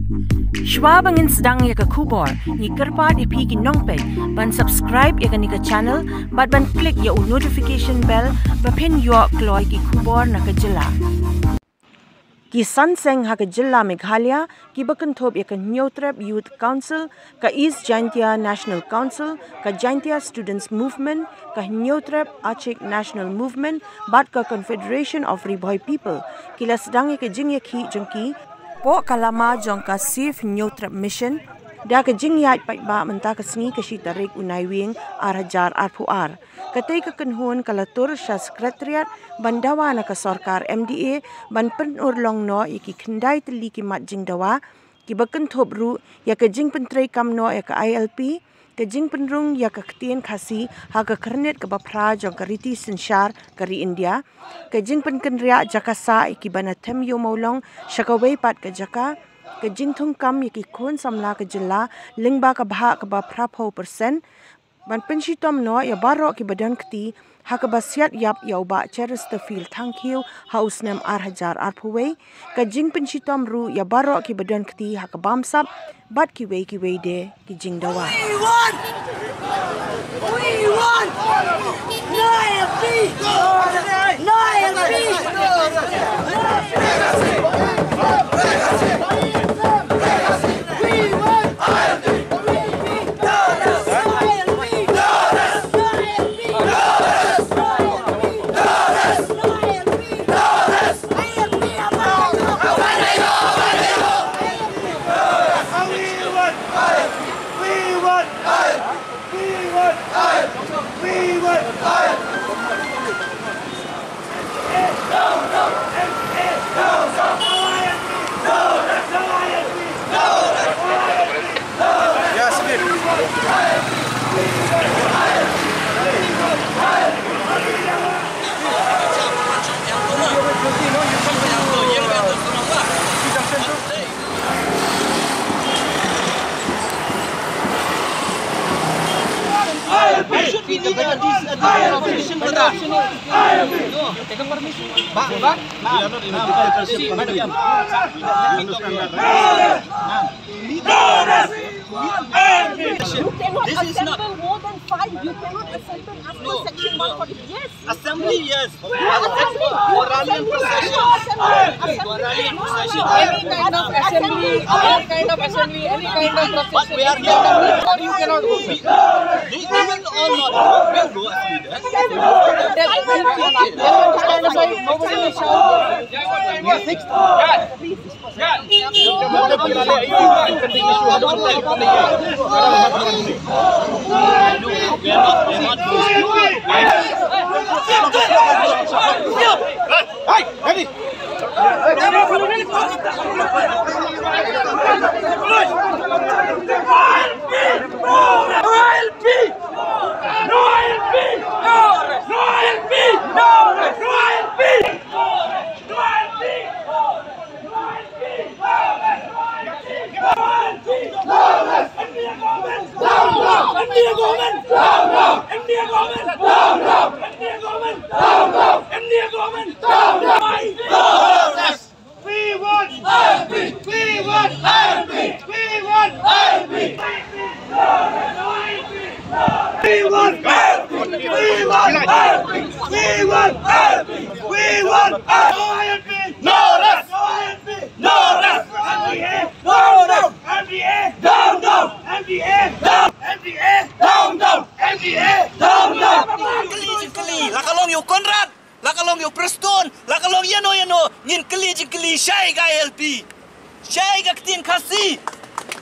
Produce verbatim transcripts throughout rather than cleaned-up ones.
Shuwa ba ngin sdang ïa ka khubor, ngi kyrpad ïa phi ki nongpeit ban subscribe ïa kane ka channel bad ban click ïa u notification bell ba phin ïoh kloi ki khubor na ka jylla. Ki san seng ha ka jylla Meghalaya kiba kynthup ïa ka Hynñiewtrep Youth Council, ka East Jaintia National Council, ka Jaintia Students Movement, ka Hynñiewtrep Achik National Movement bad ka Confederation of Ri Bhoi People ki la sdang ïa ka jingïakhih jong ki hapoh ka lama jong ka Save Hynñiewtrep Mission da ka jingïaid paidbah mynta ka sngi ka shi tarik u Naiwieng ar hajar arphew ar. Katei ka kynhun ka la tur sha Secretariat ban dawa na ka sorkar M D A ban pynurlong noh ïa ki khyndai tylli ki mat jingdawa kiba kynthup ruh ïa ka jingpyntreikam noh ïa ka I L P, ka jingpynrung ïa ka ktien Khasi ha ka khyrnit kaba phra jong ka riti synshar ka ri India, ka jingpynkynriah jaka sah ïa kiba na them ïew mawlong sha kawei pat ka jaka, ka jingthungkam ïa ki khun samla ka jylla lyngba ka bhah kaba phraphew percent, ban pynshitom noh ïa baroh kiba don kti ha kaba siat ïap ïa u Bah Chesterfield Thangkhiew ha u snem ar hajar arphew wei, ka jingpynshitom ruh ïa baroh kiba don kti ha ka bamsap bad kiwei kiwei de ki jingdawa. We want! We want! No I L P! No I L P! We want! Should be needed at this, at this competition for that. No, take a permission. Ba, ba. We are not in a dictatorship country. You understand that, right? You cannot assemble more than five. You cannot assemble as per section one forty. Yes. Assembly, yes. Assembly. Assembly. Any kind of assembly, any kind of assembly, any kind of procession, you cannot do. Even or not, we'll go as leaders. Stand aside, nobody will shout. We want I L P! We want I L P! We want I L P! We want I L P! We want I L P! We want I L P! No rest! No I L P! No rest! M D A, down, down! M D A, down, down! M D A, down! M D A, down, down! M D A, down, down! Kylli, kylli, la ka long ïa u Conrad, la ka long ïa u Prestone, la ka long ïano ïano, ngin kylli jingkylli shaei ka I L P, shaei ka ktien Khasi.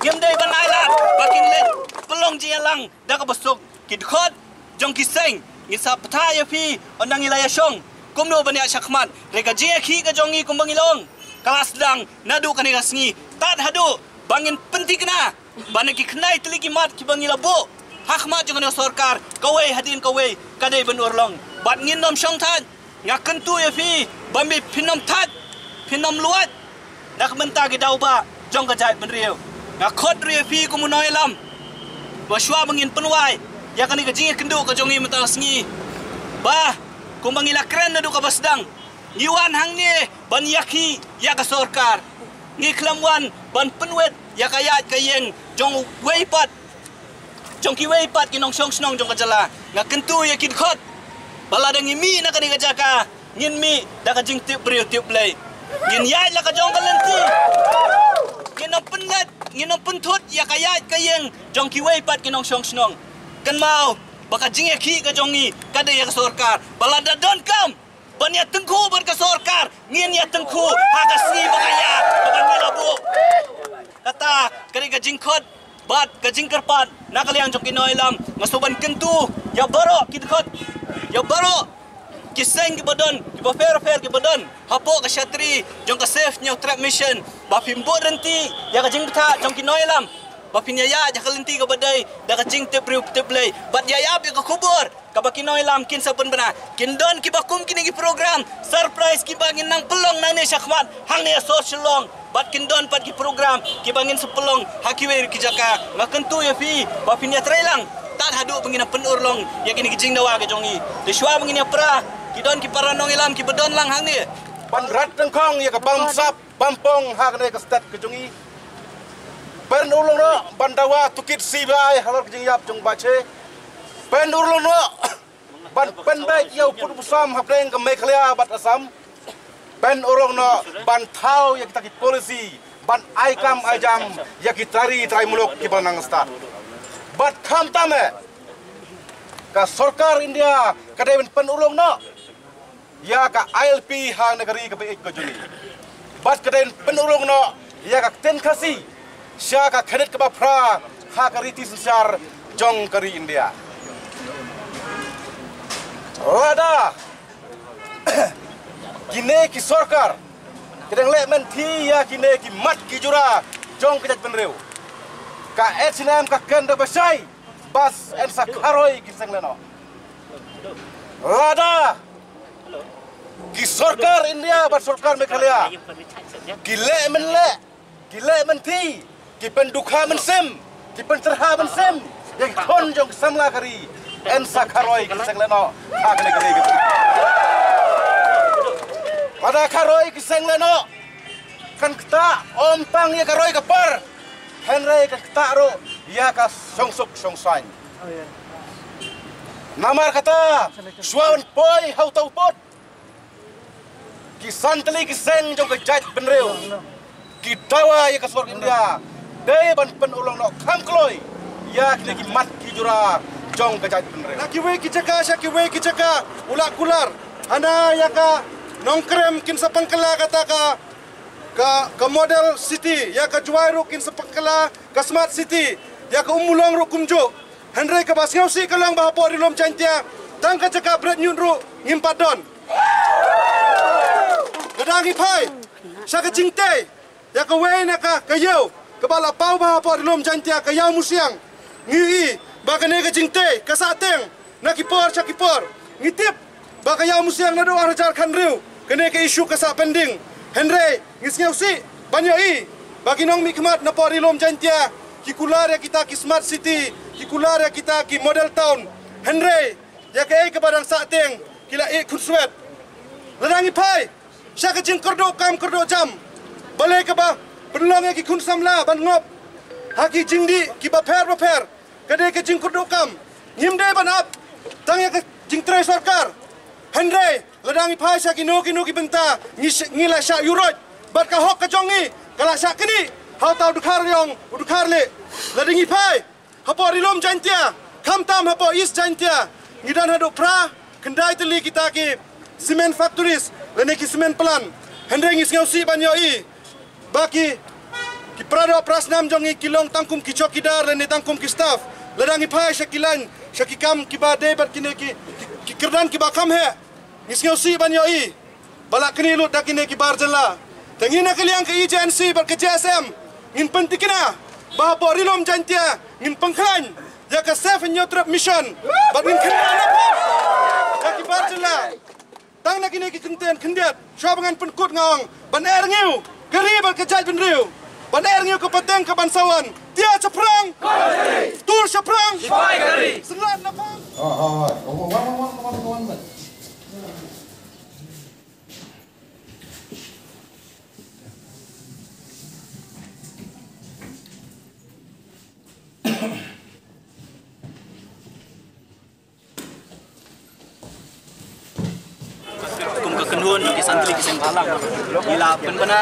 Ngim dei ban ailad ba kin leit pynlong jingïalang da kaba suk. Ki dkhot jong ki seng, ngi sa bthah ïa phi, ynda ngi la ïashong kumno ban ïaid shakhmat. Re ka jingïakhih ka jong ngi kumba ngi la ong, ka la sdang naduh kane ka sngi tad haduh ba ngin pynthikna ba na ki khyndai tylli ki mat kiba ngi la buh ha khmat jong kane ka sorkar, kawei hadien kawei ka dei ban urlong. Bad ngin nym shong thait. Nga kyntu ïa phi ba phin nym thait, phin nym luwait na ka bynta ki daw ba jong ka jaitbynriew. Nga khot ruh ïa phi kum u nongïalam ba shuwa ba ngin pynwai ïa kane ka jingïakynduh ka jong ngi mynta ka sngi, ba kumba ngi la kren naduh kaba sdang, ngi wan hangne ban ïakhih ïa ka sorkar. Ngi khlem wan ban pynwit ïa ka ïaid ka ïeng jong wei pat, jong kiwei pat ki nongshong shnong jong ka jylla. Nga kyntu ïa ki dkhot ba lada ngi mih na kane ka jaka, ngin mih da ka jingtip briew tip Blei. Ngin ïaid la ka jong ka lynti. Ngin ym pynlait, ngin ym pynthut ïa ka ïaid ka ïeng jong kiwei pat ki nongshong shnong. Kynmaw ba ka jingïakhih ka jong ngi ka dei ïa ka sorkar. Ba lada donkam ban ïa tyngkhuh bad ka sorkar, ngin ïa tyngkhuh ha ka sngi ba ka ïa, ba ka ngi la buh. Kata ka dei ka jingkhot bad ka jingkyrpad na ka liang jong ki nongïalam. Nga sngewbha ban kyntu ïa baroh ki dkhot, ïa baroh ki seng kiba don, kiba pher pher kiba don hapoh ka shatri jong ka Save Hynñiewtrep Mission, ba phin bud ryntih ïa ka jingbthah jong ki nongïalam, ba phin ïa ïaid ha ka lynti kaba dei da ka jingtip briew tip Blei, bad ïa ïap ïa ka khubor kaba ki nongïalam kin sa pynbna. Kin don kiba kum kine ki program surprise kiba ngin nang pynlong nangne shakhmat hangne ha sor Shillong. Bad kin don pat ki program kiba ngin sa pynlong ha kiwei ki jaka. Nga kyntu ïa phi ba phin ïa trei lang tad haduh ba ngin ïa pynurlong ïa kine ki jingdawa ka jong ngi. Te shuwa ba ngin ïa pra, ki don ki para nongïalam kiba don lang hangne ban rat tyngkhong ïa ka bamsap bampong ha kane ka stet ka jong ngi. Pynurlong noh ban dawa tohkit C B I halor ka jingïap jong Bah Che. Pynurlong noh ban pynbeit ïa u pud u sam hapdeng ka Meghalaya bad Assam. Pynurlong noh ban thaw ïa kita ki policy ban ai kam ai jam ïa ki trai trai muluk kiba nang stad. Bad khamtam eh, ka sorkar India ka dei ban pynurlong noh ïa ka I L P ha kane ka ri kaba ïeit ka jong ngi. Bad ka dei ban pynurlong noh ïa ka ktien Khasi sha ka khyndit kaba phra ha ka riti synshar jong ka ri India. Lada kine ki sorkar ki dang leh mynthi ïa kine ki mat ki jura jong ka jaitbynriew, ka S N M ka kynda ba shai bad yn sa kharoi ki seng lehnoh. Lada ki sorkar India bad sorkar Meghalaya ki leh mynleh, ki leh mynthi, ki pyndukha mynsiem, ki pyntyrha mynsiem ïa ki khun jong ki samla ka ri, yn sa kharoi ki seng lehnoh ha kane ka ri. Lada kharoi ki seng lehnoh, kan ktah ym tang ïa ka roi ka par, hynrei kan ktah ruh ïa ka shongsuk shongsaiñ. Namar kata, shuwa ban poi ha uta u pud, ki san tylli ki seng jong ka jaitbynriew ki dawa ïa ka sorkar India dei ban pynurlong noh kham kloi ïa kine ki mat ki jura jong ka jaitbynriew. Na kiwei ki jaka sha kiwei ki jaka u la kular. Hana ïa ka Nongkrem kin sa pynkylla kata ka, ka, ka model city, ïa ka Jowai ruh kin sa pynkylla ka smart city, ïa ka Ummulong ruh kumjuh. Hynrei kaba sngewsih ka long ba hapoh Ri Lum Jaiñtia tang ka jaka bret ñiut ruh ngim pat don. Lada ngi phai sha ka jingtei ïa kawei na ka, ka ïew kaba la paw bha hapoh Ri Lum Jaiñtia, ka Ïew Musiang, ngi ïohi ba kane ka jingtei ka sah teng na ki por sha ki por. Ngi tip ba ka Ïew Musiang naduh ar hajar khathynriew kane ka issue ka sah pending. Hynrei ngi sngewsih ban ïohi ba ki nongmihkhmat napoh Ri Lum Jaiñtia ki kular ïa kita ki smart city, ki kular ïa kita ki model town. Hynrei ïa kaei kaba dang sah teng ki la ïeh khunswet. Lada ngi phai sha ka jingkyrduh kam kyrduh jam, balei kaba pynlong ïa ki khun samla ban ngop ha ki jingdih kiba pher bapher? Ka dei ka jingkyrduh kam. Ngim dei ban ap tang ïa ka jingtrei sorkar. Hynrei lada ngi phai sha kino kino ki bynta, ngi sh-, ngi la shah ïuhroit bad ka hok ka jong ngi ka la shah knieh ha uta u dkhar ïong u dkhar lieh. Lada ngi phai hapoh Ri Lum Jaiñtia, khamtam hapoh East Jaiñtia, ngi don haduh phra khyndai tylli kita ki cement factories lane ki cement plant. Hynrei ngi sngewsih ban ïohi ba ki, ki paradoh parasnam jong ngi ki long tang kum ki chowkidar lane tang kum ki staff. Lada ngi phai sha ki line, sha ki kam kiba dei bad kine ki, ki, ki kyrdan kiba kham heh, ngi sngewsih ban ïohi ba la knieh lut da kine ki bar jylla. Te ngi na ka liang ka E J N C bad ka J S M ngin pyntikna ba hapoh Ri Lum Jaiñtia ngin pynkhlaiñ ïa ka Save Hynñiewtrep Mission bad ngin khyndiat na pha ïa ki bar jylla. Tang na kine ki kyntien khyndiat, shuwa ba ngan pynkut nga ong, ban er ngiew ka ri bad ka jaitbynriew, ban er ngiew ka pateng ka ban sa wan. Tiah shaphrang, tur shaphrang, synlait na pha. Oh, oh, oh. One, one, one, one, one minute. Ki santri ki seng bhalang, ngi la pynbna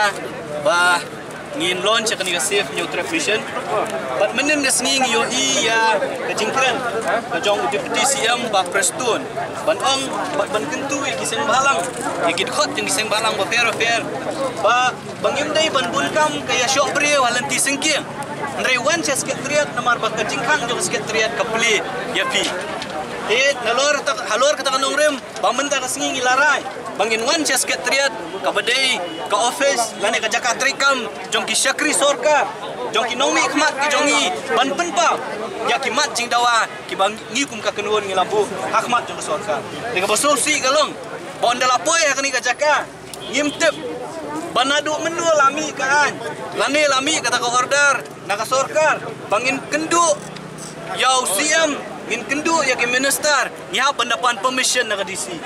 ba ngin launch ïa kane ka Save Hynñiewtrep Mission. Bad mynhynnin ka sngi ngi ïohi ïa ka jingkren ka jong u Deputy C M Bah Prestone ban ong bad ban kyntu ïa ki seng bhalang, ïa ki dkhot jong ki seng bhalang bapher bapher, ba ba ngim dei ban bun kam ka ïashoh briew ha lynti syngkien. Hynrei wan sha Secretariat namar ba ka jingkhang jong ka Secretariat ka plie ïa phi. Te nalor kata, halor kata ka nongrim ba mynta ka sngi ngi la rai ba ngin wan sha Secretariat, kaba dei ka office lane ka jaka treikam jong ki shakri sorkar, jong ki nongmihkhmat ki jong ngi, ban pynpaw ïa ki mat jingdawa kiba ngi kum ka kynhun ngi la buh ha khmat jong ka sorkar. Te kaba sngewsih ka long ba ynda la poi ha kane ka jaka, ngim tip ba naduh mynno la mih ka aiñ lane la mih kata ka order na ka sorkar ba ngin kynduh ïa u C M, ngin kynduh ïa ki minister, ngi hap ban da pan permission na ka D C.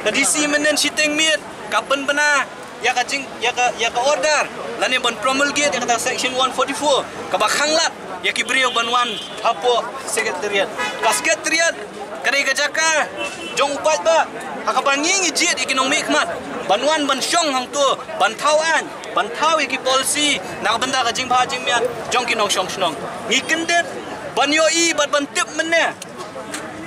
Ka D C mynhynnin shiteng miet ka pynbna ïa ka jing, ïa ka, ïa ka order lane ban promulgate ïa kata ka section one forty-four kaba khanglad ïa ki briew ban wan hapoh Secretariat. Ka Secretariat ka dei ka jaka jong u paidbah ha kaba ngi ngi jied ïa ki nongmihkhmat ban wan ban shong hangto, ban thaw aiñ, ban thaw ïa ki policy na ka bynta ka jingbha jingmiat jong ki nongshong shnong. Ngi kyndit ban ïohi bad ban tip mynne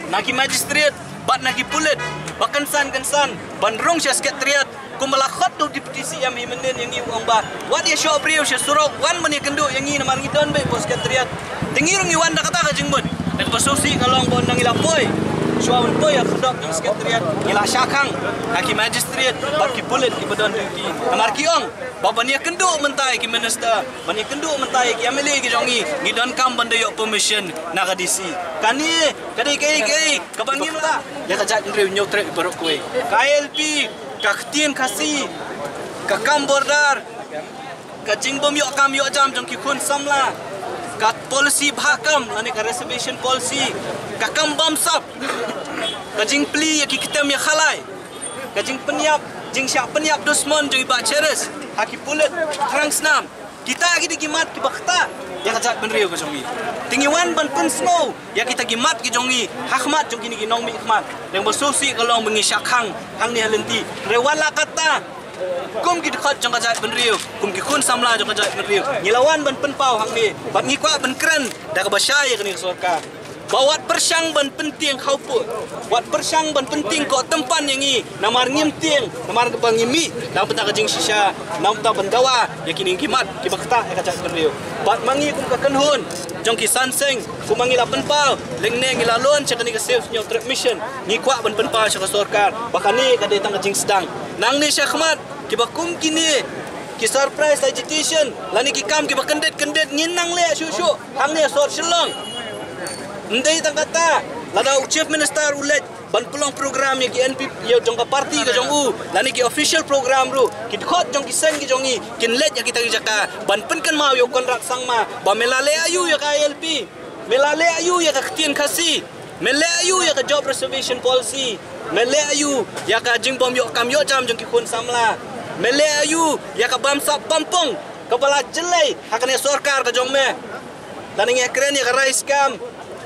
na ki magistrate bad na ki pulit ba kynsan kynsan ban rung sha Secretariat, kumba la khot da u Deputy C M hi mynhynnin ïa ngi, u ong ba wat ïashoh briew sha surok, wan ban ïakynduh ïa ngi namar ngi don beit hapoh Secretariat. Te ngi ruh ngi wan da kata ka jingmut. Te kaba sngewsih ka long ba ynda ngi la poi, shuwa ban poi ha khyrdop jong Secretariat, ngi la shah khang ha ki magistrate bad ki pulit kiba don duty namar ki ong ba ban ïakynduh mynta ïa ki minister, ban ïakynduh mynta ïa ki M L A ki jong ngi, ngi donkam ban da ïoh permission na ka D C. Kane ka dei kaei kaei kaba ngim lah ïa ka jaitbynriew Hynñiewtrep baroh kawei. Ka I L P, ka ktien Khasi, ka kam border, ka jingbym ïoh kam ïoh jam jong ki khun samla, ka policy bhah kam lane ka reservation policy, ka kam bamsap, ka jingplie ïa ki kyntem ïa khalai, ka jingpynïap, jingshah pynïap dusmon jong i Bah Cheris ha ki pulit thrang snam. Kita ki dei ki mat kiba ktah ïa ka jaitbynriew ka jong ngi. Te ngi wan ban pynsngew ïa kita ki mat ki jong ngi ha khmat jong kine ki nongmihkhmat. Te kaba sngewsih ka long ba ngi shah khang hangne ha lynti. Hynrei wat la katta, kum ki dkhot jong ka jaitbynriew, kum ki khun samla jong ka jaitbynriew, ngi la wan ban pynpaw hangne bad ngi kwah ban kren da kaba shai ïa kane ka sorkar ba wat pyrshang ban pyntieng khawpud, wat pyrshang ban pyntieng koh tympan ïa ngi namar ngim tieng, namar ba ngi mih na ka bynta ka jingshisha, na ka bynta ban dawa ïa kine ki mat kiba ktah ïa ka jaitbynriew. Bad ma ngi kum ka kynhun jong ki san seng, kum ma ngi la pynpaw, lyngneh ngi la launch ïa kane ka Save Hynñiewtrep Mission, ngi kwah ban pynpaw sha ka sorkar ba kane ka dei tang ka jingsdang. Nangne sha khmat kiba kum kine ki surprise agitation lane ki kam kiba kyndit kyndit ngin nang leh shuh shuh hangne ha sor Shillong. Ym dei tang kata, lada u Chief Minister u leit ban pynlong program ïa ki N P P ïa jong ka party ka jong u lane ki official program ruh, ki dkhot jong ki seng ki jong ngi kin leit ïa kita ki jaka ban pynkynmaw ïa u Conrad Sangma ba me la leh aïu ïa ka I L P, me la leh aïu ïa ka ktien Khasi, me leh aïu ïa ka job reservation policy, me leh aïu ïa ka jingbym ïoh kam ïoh jam jong ki khun samla, me leh aïu ïa ka bamsap bampong kaba la jyllei ha kane sorkar ka jong me. Lada ngi ïakren ïa ka rice scam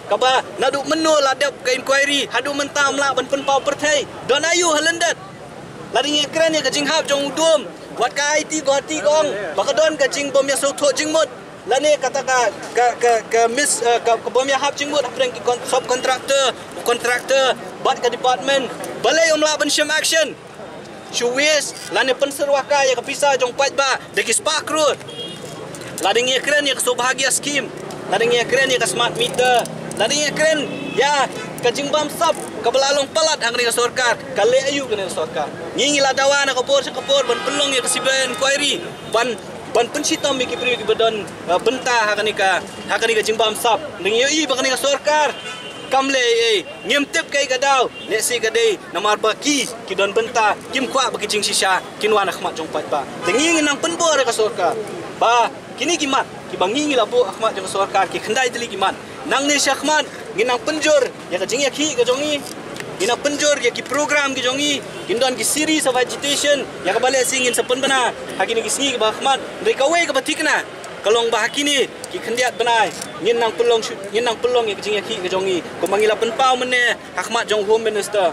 kaba naduh mynno la dep ka inquiry, haduh mynta ym lah ban pynpaw pyrthei, don aïu ha lyndet? Lada ngi ïakren ïa ka jinghap jong u Dum, wat ka I T Guwahati ka ong ba ka don ka jingbym ïasngewthuh jingmut lane kata ka, ka, ka, ka mis, eh, ka, ka bym ïahap jingmut hapdeng ki con-, subcontractor, contractor bad ka department. Balei ym lah ban shim action? Shu waste lane pynsyrwa kai ïa ka pisa jong paidbah da ki spah klur. Lada ngi ïakren ïa ka Saubhagya scheme, lada ngi ïakren ïa ka smart meter, lada ngi ïakren ïa ka jingbamsap kaba la long palat ha kane ka sorkar, ka leh aïu kane ka sorkar? Ngi ngi la dawa na ka por sha ka por ban pynlong ïa ka C B I inquiry ban, ban pynshitom ïa ki briew kiba don, eh, bynta ha kane ka, ha kane ka jingbamsap. Ngi ïohi ba kane ka sorkar kam leh ei ei. Ngim tip kaei ka daw, lehse ka dei namar ba ki, ki don bynta, kim kwah ba ki jingshisha kin wan ha khmat jong paidbah. Te ngi ngin nang pynbor ïa ka sorkar ba kine ki mat kiba ngi ngi la buh ha khmat jong ka sorkar, ki khyndai tylli ki mat, nangne sha khmat ngin nang pynjur ïa ka jingïakhih ka jong ngi, ngin nang pynjur ïa ki program ki jong ngi, kin don ki series of agitation ïa kaba lehse ngin sa pynbna ha kine ki sngi kiba ha khmat. Hynrei kawei kaba thikna ka long ba ha kine ki khyndiat bnai ngin nang pynlong shu-, ngin nang pynlong ïa ka jingïakhih ka jong ngi, kumba ngi la pynpaw mynne ha khmat jong Home Minister.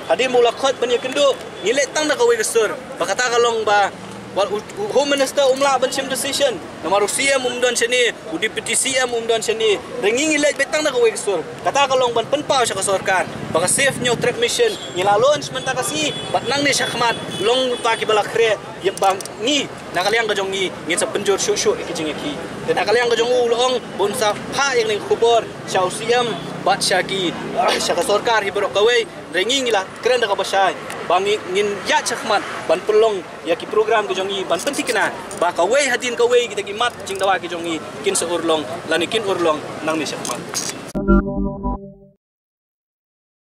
Hadien ba u la khot ban ïakynduh, ngi leit tang da kawei ka sur. Ba kata ka long ba, wat u, u Home Minister um lah ban shim decision. Namar u C M um don shane, u Deputy C M um don shane. Hynrei ngi ngi leit beit tang da kawei ka sur. Kata ka long ban pynpaw sha ka sorkar. Ba ka Save Hynñiewtrep Mission, ngi la launch mynta ka sngi, bad nangne shakhmat, long lypa kiba la khreh, ïa ba ngi, na ka liang ka jong ngi, ngin sa pynjur shuh shuh ïa ki jingïakhih. Te na ka liang ka jong u la ong, ba un sa phah ïa kane ka khubor, sha u C M, bad sha ki, sha ka sorkar hi baroh kawei, hynrei ngi ngi la kren da kaba shai, ba ngi ngin ïaid shakhmat, ban pynlong, ïa ki program ki jong ngi, ban pynthikna, ba kawei hadien kawei kita ki mat jingdawa ki jong ngi, kin sa urlong, lane kin urlong, nangne shakhmat.